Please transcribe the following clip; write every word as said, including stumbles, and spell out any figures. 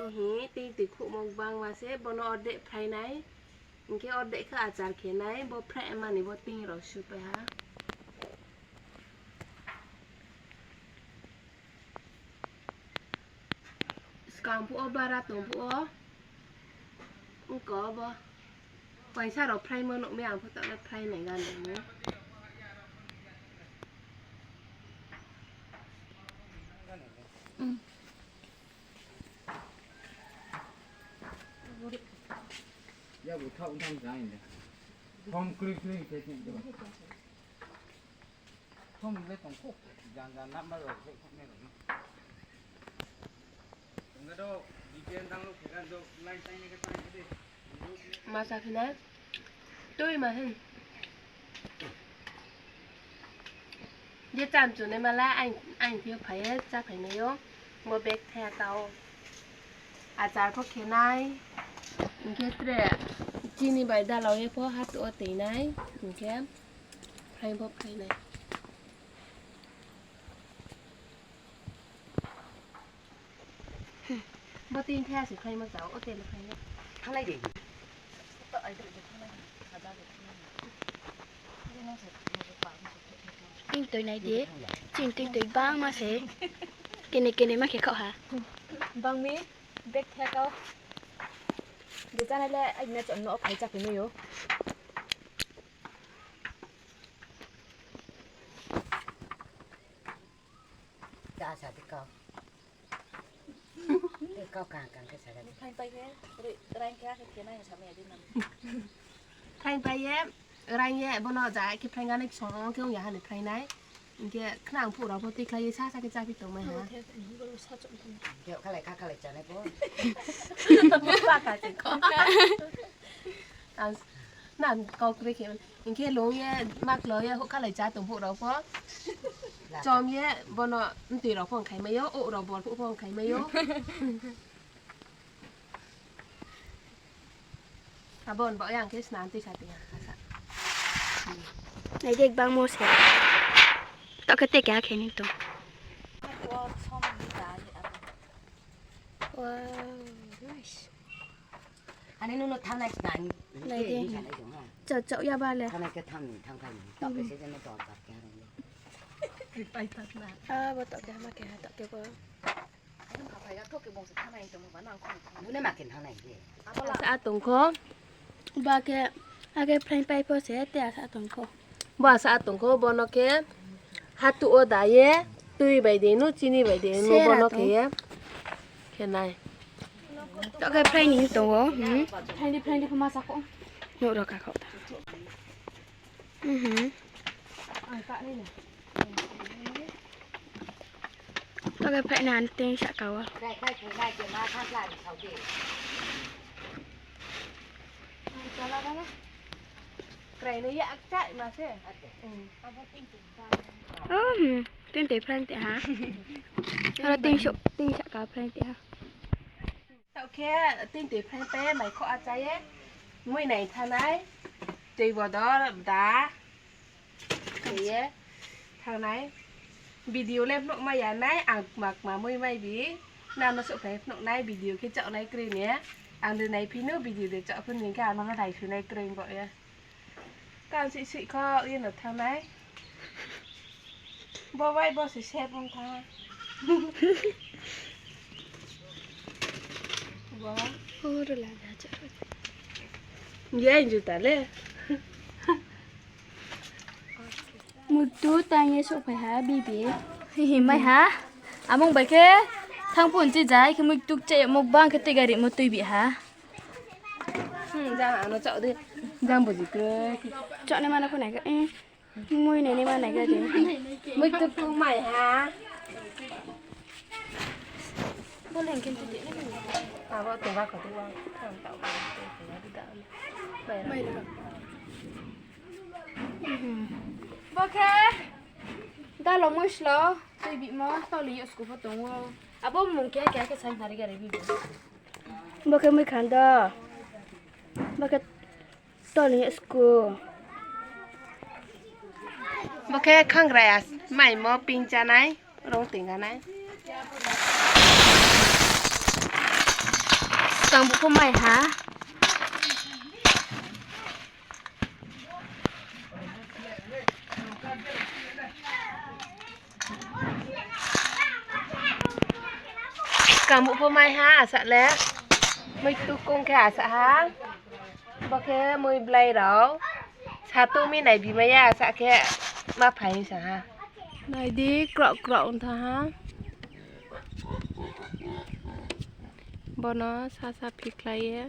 Hi, tei tui khouhmo gbangma se, bono ordek phrai nai. Hing khe ordek khe achar khe nai, bo phrai mani bo tei rao supai ha. Skang phuh wo bara tong phuh wo. Ongko bo. Paisa rao phraimo nuh mi, ang pho taoh le phrai nai ga nai mo. Ya bo thaoh tham jang de. Thom kri kri khe khe de. Thom le tong kho. Jan jan nama rao khe khe ne rao. Tong ga do, V P N download khe ga do, line time khe time khe de. Ma sa phi na? Tui ma hin. Je cham chu nai mala, aini, aini thing phai ye, chá phai nai ou. Bo bag thai ya ka ou. Achar pho khe nai. Hing khe tre chini bai dalau ye pho hatuh wo tui nai. Hing khe phrai pho phrai nai. Bo tin thai ya se phraimo chao, o tele phrai nai. Thannglai di. Tin toi nai di. Tin, tin toi bangma se. Kene kene ma khe khaoh ha. Bang mi, bag thai ya ka ou. Je chánai le, aini chon no phai chá khe nai ou. Chá sa di kau. Di kau kang kang khe sa di. Phaing pai khe, ri-, raing khe, akhe khe nai sa mai ya di nang. Phaing pai ye, raing ye, bono ja khe phaing ganai ksong khe ong ya ha ni phaing nai. Hing khe khnang phuh rao pho tikhlai ye sa sa khe chá phi tong mai ha. Khe khalai kha khalai chánai pho. Ba kha se kho. Ang, na, kau kre khe, hing khe lung ye, maklo ye, houh khalai chá tong phuh rao pho. Chom ye, bono mtui rao pho ongkhai mai ou, ouh rao bor phuh pho ongkhai mai ou. Abo ni baoh ye ang khe sna tui sa tong ha. Nai di, gbangmo se. Taoh khe te keha khe ni tong. Wow, nice. Ani nung no thanng nai sna ni. Nai di. Chao, chao ya ba le. Thanng nai khe thanng ni, thanng phai ni. Taoh khe se je no dor kar khe ha rong le. Abo taoh khe ma khe ha, taoh khe bo. Bune ma khe thanng nai de. Asa tong kho. Ba khe, akhe phaing pai pho se, te asa tong kho. Bo asa tong kho, bono khe hatuh wo da ye, tui bai de nu, chini bai de nu, bono khe ye. Khe nai. Taoh khe phaing ni tong ou, hmm. Phaing di, phaing di, pho ma sa kho. Nuh ro ka kho ta. Mhm. Taoh khe phaing na ni tin sahka wo. Krai no yak chai ma se. Oh, hmm. Tin toi phaing te ha. Aro tin so, tin sahka phaing te ha. Taoh khe tin toi phaing pai ye, mai kho achai ye, mui nai thanng nai, tui bodol da, khe ye thanng nai. Video le phnuh mai ya nai, ang kma kma mui mai bi, nang no souhphai phnuh nai, video khe chaoh nai kroi ni, ang de nai phi no video de chaoh phi ni khe ang no no nai phi nai kroi bo ye. Kan sih sih kho, ye no thanng nai. Bo bai bo se sep ong tha. Bo. Ye, juta le. Muitu tang ye souhphai ha, bibi. Hihi, mai ha. Amung bai khe thanng phun chi jai khe muitu kchai mukbang khe tui gari mo tui bi ha. Hmm, jang ano chaoh di. Jang buji kroi. Chaoh nai mano pho nai khe, eh. Mui nai nai ma nai ga di. Mui tuk tuk mai ha. Bo leng khe tui di. Abo tong ba kho tei wa. Mai ra. Bo khe dalo moslo tui bimo toli yo sku pho tong ou. Abo mung khe khe khe sai nari gari bibo. Bo khe mui khando. Bo khe toli yo sku. Bo khe khangraya maimo ping chanai, rong tinganai. Ang bu pho mai ha. Skang bu pho mai ha, asa le. Moi tu kong khe asa ha. Bo khe moi blai rao. Sa tong mi nai bi mai ya, asa khe ma phai sa ha. Nai di, kroh kroh ong tha ha. Bono sasa phikhlai ye.